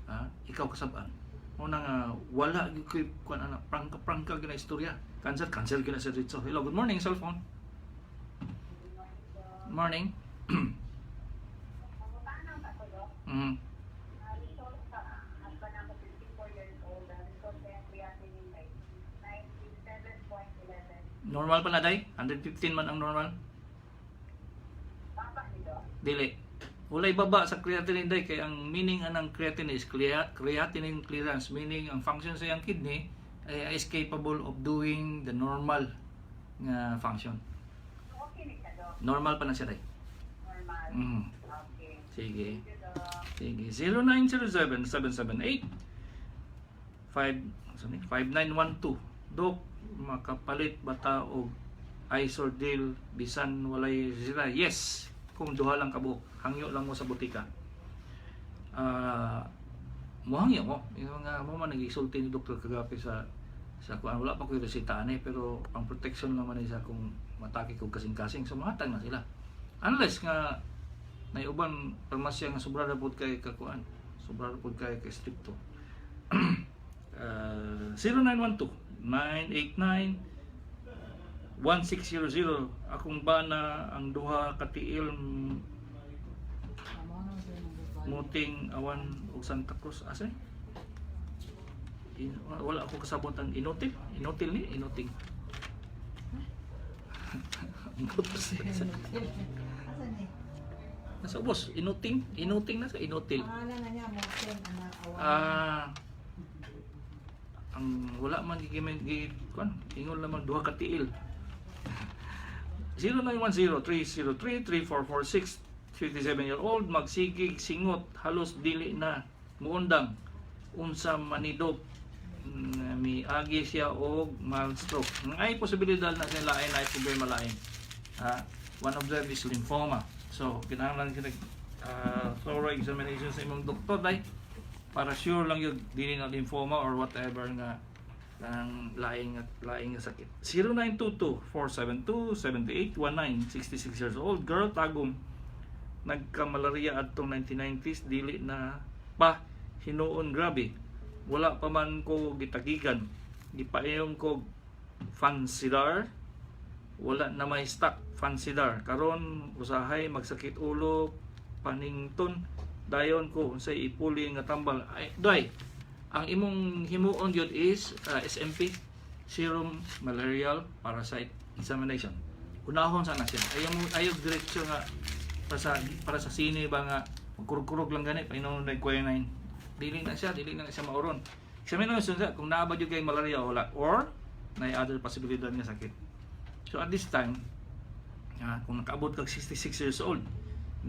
Ha? Ikaw kasab-an. Mao na nga wala gyud koy kuan ana, prangka prangka gyud na istorya. Cancer, cancer gyud na sa diretso. Hello, good morning, cellphone. Good morning. Result sa husband ako, 54 years old, ang result sa iyang creatinine ay 97.11. Normal pa na, day? 115 man ang normal. Baba nito. Dili. Walay baba sa creatinine, day, kay ang meaning anang creatinine is creatinine clearance, meaning ang function sa iyang kidney ay is capable of doing the normal nga function. So, okay ni siya, Dok. Normal pa na siya, day. Normal. Okay. Sige. Thank you, Dok. Sige. 0907 778 5 sorry, 5912. Dok, makapalit ba ta og Isordil bisan walay sila? Yes. Kung duha lang kabuok, hangyo lang mo sa botika. Ah, mohangyo mo. Yung mga mo man nagisulti ni doktor kagabi sa kuan, wala pa ko'y reseta ani, pero ang protection naman ni sa kung mataki kog kasing-kasing, so mahatag na sila. Unless nga nay uban parmasya nga sobra ra pod kay kakuan, sobra ra pod kay kay stricto. 0912 989 1600. Akong bana, ang duha katiil muting awan og Santa Cruz, asa ni? Wala ako kasabot ang inutil, inutil ni inuting. Asa ni? Nasa ubos, inuting, inuting na sa inutil. Pangalan na niya, Mosen, anak awan. Ah, ang wala man gigimen gi kuan, ingon lamang duha ka tiil. 0910-303-3446, 57-year-old, magsigig singot, halos dili na muundang. Unsa manidok? Miagi siya og mild stroke. Ang ay posibilidad na siya lain ay problema lain. Ha? One of them is lymphoma. So, kinahanglan kita thorough examination sa imong doktor, day, para sure lang yun dili na lymphoma or whatever nga ang laing nga sakit. 0922-472-7819, 66 years old girl, Tagum, nagkamalaria adtong 1990s, dili na pa hinuon, grabe, wala pa man ko gitagigan, gipainom ko Fansidar, wala na may stock Fansidar karon, usahay magsakit ulo panington dayon ko, unsay ipuli nga tambal? Ay, day, ang imong himuon gyud is SMP, serum malarial parasite examination. Unahon sana siya. Ayaw mo, ayaw diretso nga para sa sine ba nga magkurog-kurog lang gani, painom na quinine. Dili na siya mauron. Examine na siya kung naa ba gyud kay malaria o wala or na other posibilidad nga sakit. So at this time, kung nakaabot kag 66 years old,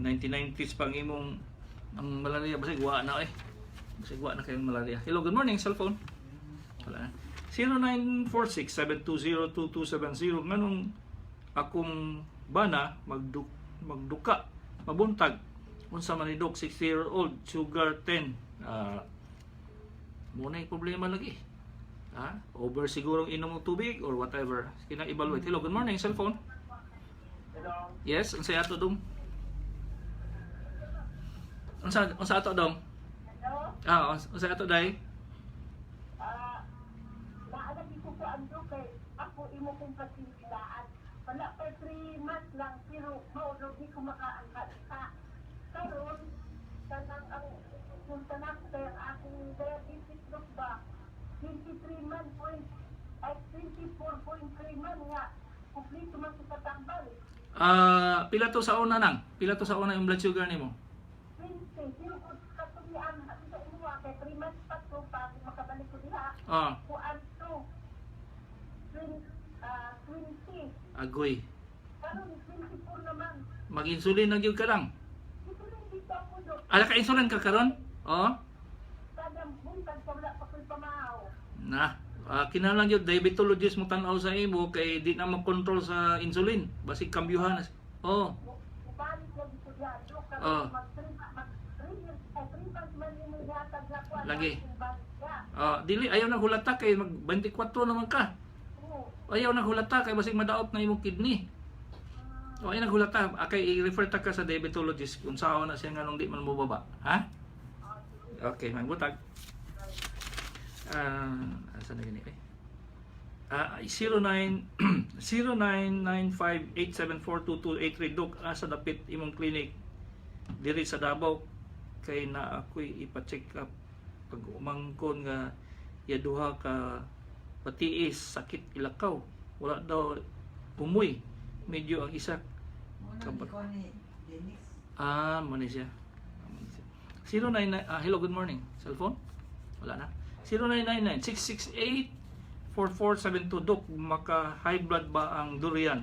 1990s pang imong ang malaria, basig wa na eh. Basig wa na kayong malaria. Hello, good morning, cellphone. Wala na. 0946-720-2270. Nganong akong bana magduka mabuntag? Unsa man ni, Dok? 60-year-old, sugar 10. Muna yung problema lagi. Ha? Over siguro ang inom og tubig or whatever. Kina-evaluate. Hello, good morning, cellphone. Hello. Yes, unsa ato, dong? Unsa ato, dong? Hello? Ah, unsa ato, day? Ah, naalagi ko po ang Dok kay ako imo kong pasintilaan. Wala pa 3 months lang pero maulog di ko makaangkat sa karon kanang ang punta na ko kay ang akong diabetes, Dok, ba 23 man point ay 24.3 man nga kumpleto man ko sa tambal. Ah, pila to sa una nang? Pila to sa una yung blood sugar nimo? 20 pero kung katulian sa imuha kay 3 months pa to pa makabalik ko diha kuan to 20, 20. Agoy. Karon 24 naman. Mag-insulin na gyud ka lang. Ito lang dito ako, Dok. Ala ka insulin ka karon? Oh. Kada buntag pa wala pa ko'y pamahaw. Na. Kinahanglan gyud diabetologist mo tan-aw sa imo kay di na makontrol sa insulin. Basig kambyuhan na. Oh. Ubalik lang dito diha, Dok. Karon mag 3 mag 3 years ay 3 months man yung gihatag na kuan. Lagi. Akong balik niya. Ah, dili, ayaw na hulata kay mag 24 naman ka. Oo. Ayaw na hulata kay basig madaot na imong kidney. O ay naghulata, kay i-refer ta ka sa diabetologist kung saan na siya nganong di man mo baba. Ha? Okay, magbutag. Ah, asa na gani eh? Ah, 09 0995-874-2283. Dok, asa dapit imong clinic diri sa Davao kay na ako'y ipa-check up pag umangkon nga iya duha ka patiis, sakit ilakaw, wala daw umoy, medyo ang isa. Muna ko ni Dennis. Ah, mo ni siya. Ah, mo ni siya. 099, ah, hello, good morning. Cellphone? Wala na. 0999-668-4472. Dok, maka high blood ba ang durian?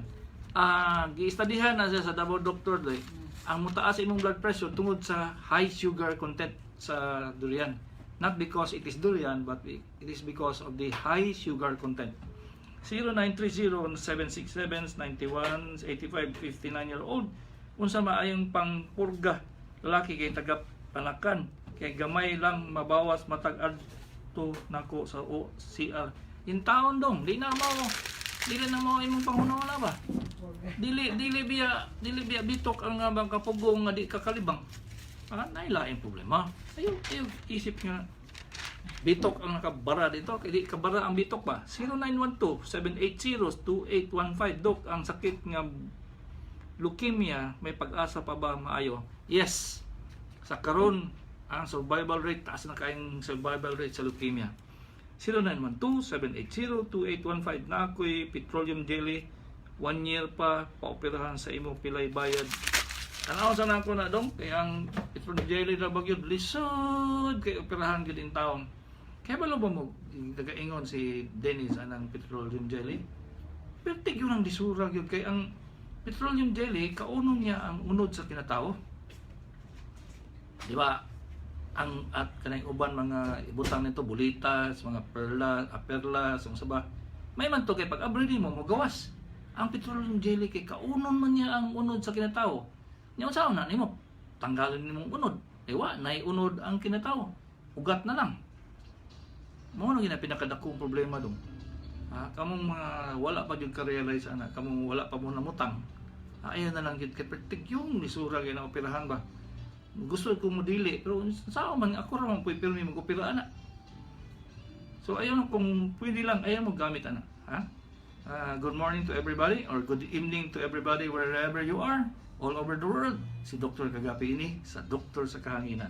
Ah, giistadihan na siya sa Davao Doctor doy. Ang mutaas imong blood pressure tungod sa high sugar content sa durian. Not because it is durian, but it is because of the high sugar content. 0930-767-9185, 59-year-old. Unsa maayong pangpurga lalaki kay taga Panakan kay gamay lang mabawas matag adto nako sa OCR in taon dong, di na mo imong panghuna ba, dili biya bitok ang nga bang kapugong nga di kakalibang. Ah, nailaing problema. Ayo ayo isip nga bitok ang nakabara dito kay di kabara ang bitok ba. 0912 780 2815. Dok, ang sakit nga leukemia, may pag-asa pa ba maayo? Yes, sa karon ang survival rate, taas na kayong survival rate sa leukemia. 0912-780-2815. Na ako'y petroleum jelly, one year pa paoperahan sa imo, pilay bayad? Tanaw sa nako na dong kay ang petroleum jelly ra bagyod lisod kay operahan gyud in taon. Kaya balo ba mo nagaingon si Dennis anang petroleum jelly? Pertig yun ang disura gyud kay ang petroleum jelly kaunon niya ang unod sa kinatao. Di ba? Ang at kanang uban mga ibutang nito, bulitas, mga perla, perlas, ang saba. May man to kay pag abri nimo mo gawas. Ang petroleum jelly kay kaunon man niya ang unod sa kinatao. Nya unsa na nimo? Tanggalon nimong unod. Eh wa nay unod ang kinatao. Ugat na lang. Mao na gina pinakadakong problema dong. Ha, kamong mga wala pa jud ka-realize ana, kamong wala pa mo namutang. Ah, ayaw na lang jud kay pertig yung lisura kay na operahan ba. Gusto ko mo dili pero sao man, ako ra man puy pirmi mag-opera ana. So ayaw kung pwede lang ayaw mo gamit ana, ha? Ah, good morning to everybody or good evening to everybody wherever you are all over the world. Si Dr. Kagapi ini sa Doktor sa Kahanginan.